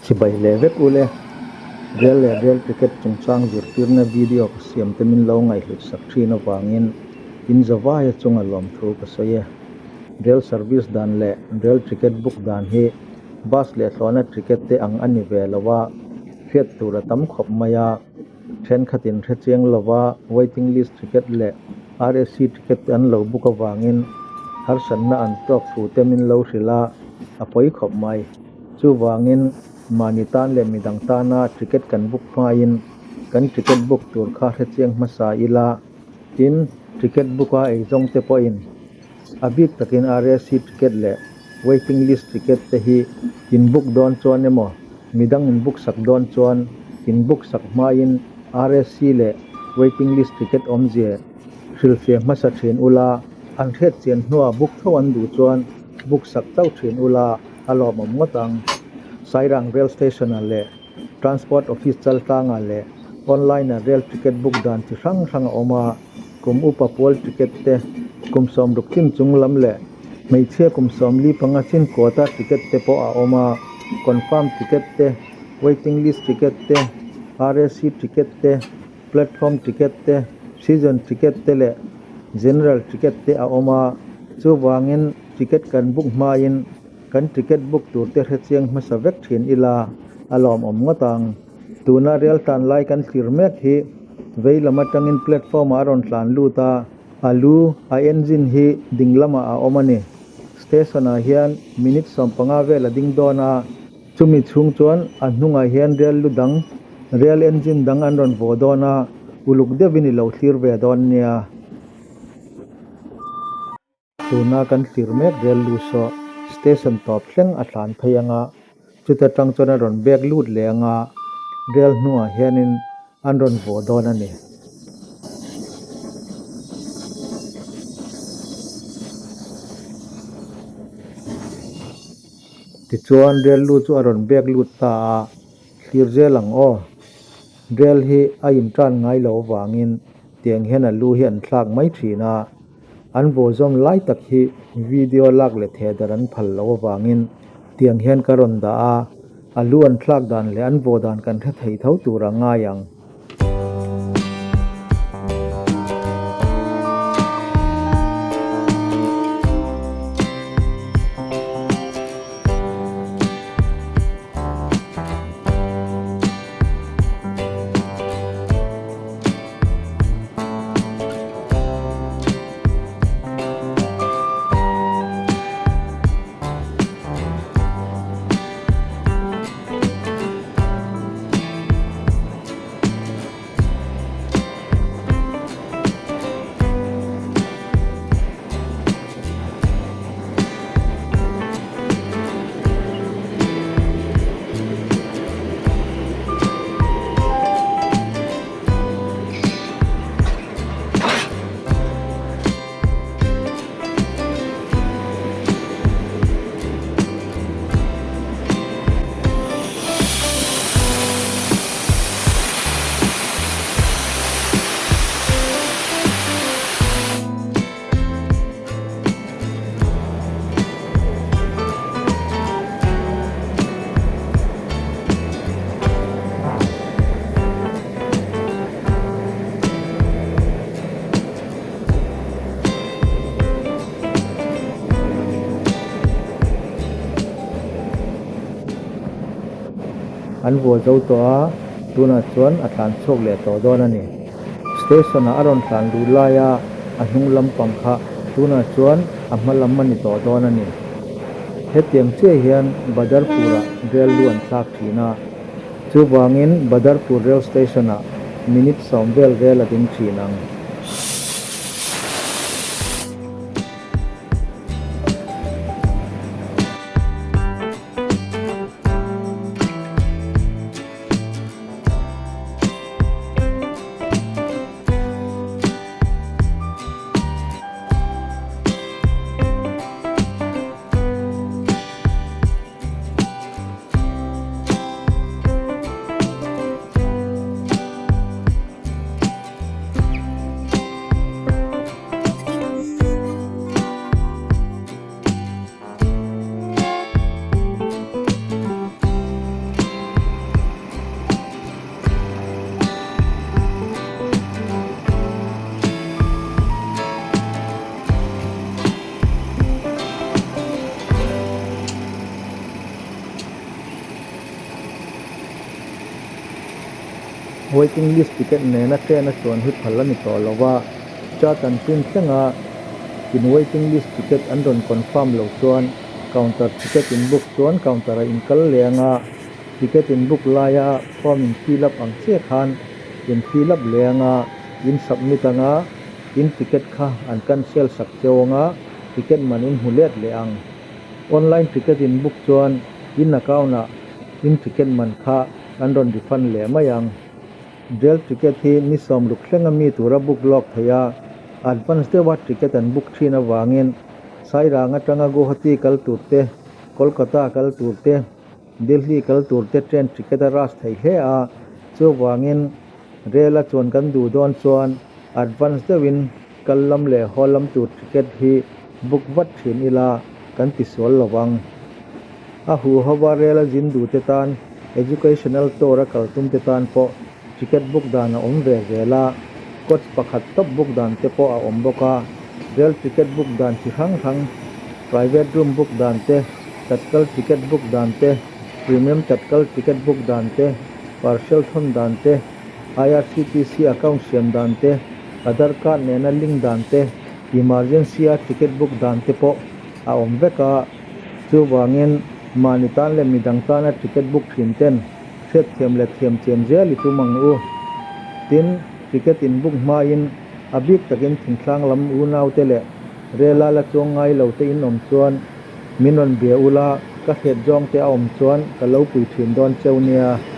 Chibai leh vek ule. Rel leh rel ticket chungchang zirtirna video ka siam te min lo ngaihhlut sak thin avangin in zavaia chunga lawmthu ka sawi e. Rel service dan leh rel ticket book dan hi bus leh thlawhna ticket te ang a ni ve lo a, hriat tur a tam khawp mai a. Thenkhatin hrechiang lova waiting list ticket leh RAC ticket te an lo book avangin harsatna an tawk thu te min lo hrilh a, a pawi khawp mai. Chuvangin mahni tan leh midang tana ticket kan book hmain kan ticket book tur kha hrechiang hmasa ila, tin ticket book a eizawng te pawhin a bik takin RAC ticket leh waiting list ticket te hi in book dawn chuan emaw midang in book sak dawn chuan in book sak hmain RAC leh waiting list ticket awmzia hrilhfiah hmasa thin ula, an hriat chian hnuah book tho an duh chuan book sak chauh thin ula a lawmawm ngawt ang. Sairang Rail Station-ah leh Transport Office chaltlangah leh online-ah rail ticket book dan chi hrang hrang a awm a, kum upa pawl ticket te, kum 60 chin chung lam leh hmeichhia kum 45 chin quota ticket te pawh a awm a, confirm ticket te, waiting list ticket te, RAC ticket te, platform ticket te, season ticket te leh general ticket te a awm a, chuvangin ticket kan book hmain kan ticket book tur te hrechiang hmasa vek thin ila a lawmawm ngawt ang. Tuna rel tlan lai kan thlir mek hi vei lam atangin platform ah a rawn tlan lut a, a lu a engine hi ding lamah a awm a ni. Station ah hian minute 15 vel a ding dawn a, chumi chhung chuan a hnungah hian rel lu dang, rel engine dang an rawn vaw dawn a, uluk deuhin i lo thlir ve dawn nia. Tuna kan thlir mek rel lu saw station tawp thleng a tlan phei ang a, chuta tang chuan a rawn bek lut leh ang a, rel hnungah hianin an rawn vaw dawn a ni. Tichuan rel lu chu a rawn bek lut ta a, thlir zel ang aw. Rel hi a intan ngai lo avangin tiang hian a lu hi an thlak mai thin a. An vawzawm lai tak hi video lak leh theh dar an phal loh avangin tiang hian ka rawn dah a, a lu an thlak dan leh an vaw dan kan hre thei tho tur a ngai ang. An vuah zo tawh a, tunah chuan a tlan chhuak leh tawh dawn a ni. Station ah a rawn tlan luh lai a, a hnung lampang kha tunah chuan a hma lam a ni tawh dawn a ni. Hetiang chiah hian Badarpur-ah rel lu an thlak thin a, chuvangin Badarpur rail station-ah minute 10 vel rel a ding thin ang. Waiting list ticket nena train a chuan hi phal a ni tawh lo va, chart an print thleng a, in waiting list ticket an rawn confirm lo chuan counter ticket in book chuan counter ah in kal leh anga ticket in book laia form in fill up ang chiah khan in fill up leh anga in submit anga in ticket kha an cancel sak cheu anga ticket man in hmu let leh ang. Online ticket in book chuan in account ah in ticket man kha an rawn refund leh mai ang. Rail ticket hi ni sawmruk thlenga mi tura book lawk theih a, advance deuha ticket an book thin avangin Sairang atanga Guwahati kal tur te, Kolkata kal tur te, Delhi kal tur te train ticket a rush thei hle a, chuvangin rail a chuan kan duh dawn chuan advance deuhin kal lam leh haw lam tur ticket hi book vat thin ila kan ti sual lo vang. A huhova rel a zin duh te tan educational tour a kal tum te tan pawh ticket book dan a awm ve zel a, coach pakhat tawp book dan te pawh a awm bawk a, rel ticket book dan chi hrang hrang, private room book dan te, tatkal ticket book dan te, premium tatkal ticket book dan te, partial thawn dan te, IRCTC account siam dan te, Aadhaar card nena link dan te, emergency a ticket book dan te pawh a awm vek a. Chuvangin mahni tan leh midang tana ticket book thin ten hriatthiam leh thiam chian zel i tum ang u. Tin, ticket in book hmain a bik takin thingtlang lam unaute leh rela la chuang ngai lo te in awm chuan min rawn bia ula, ka hriat zawng te a awm chuan ka lo pui thin dawn cheu nia.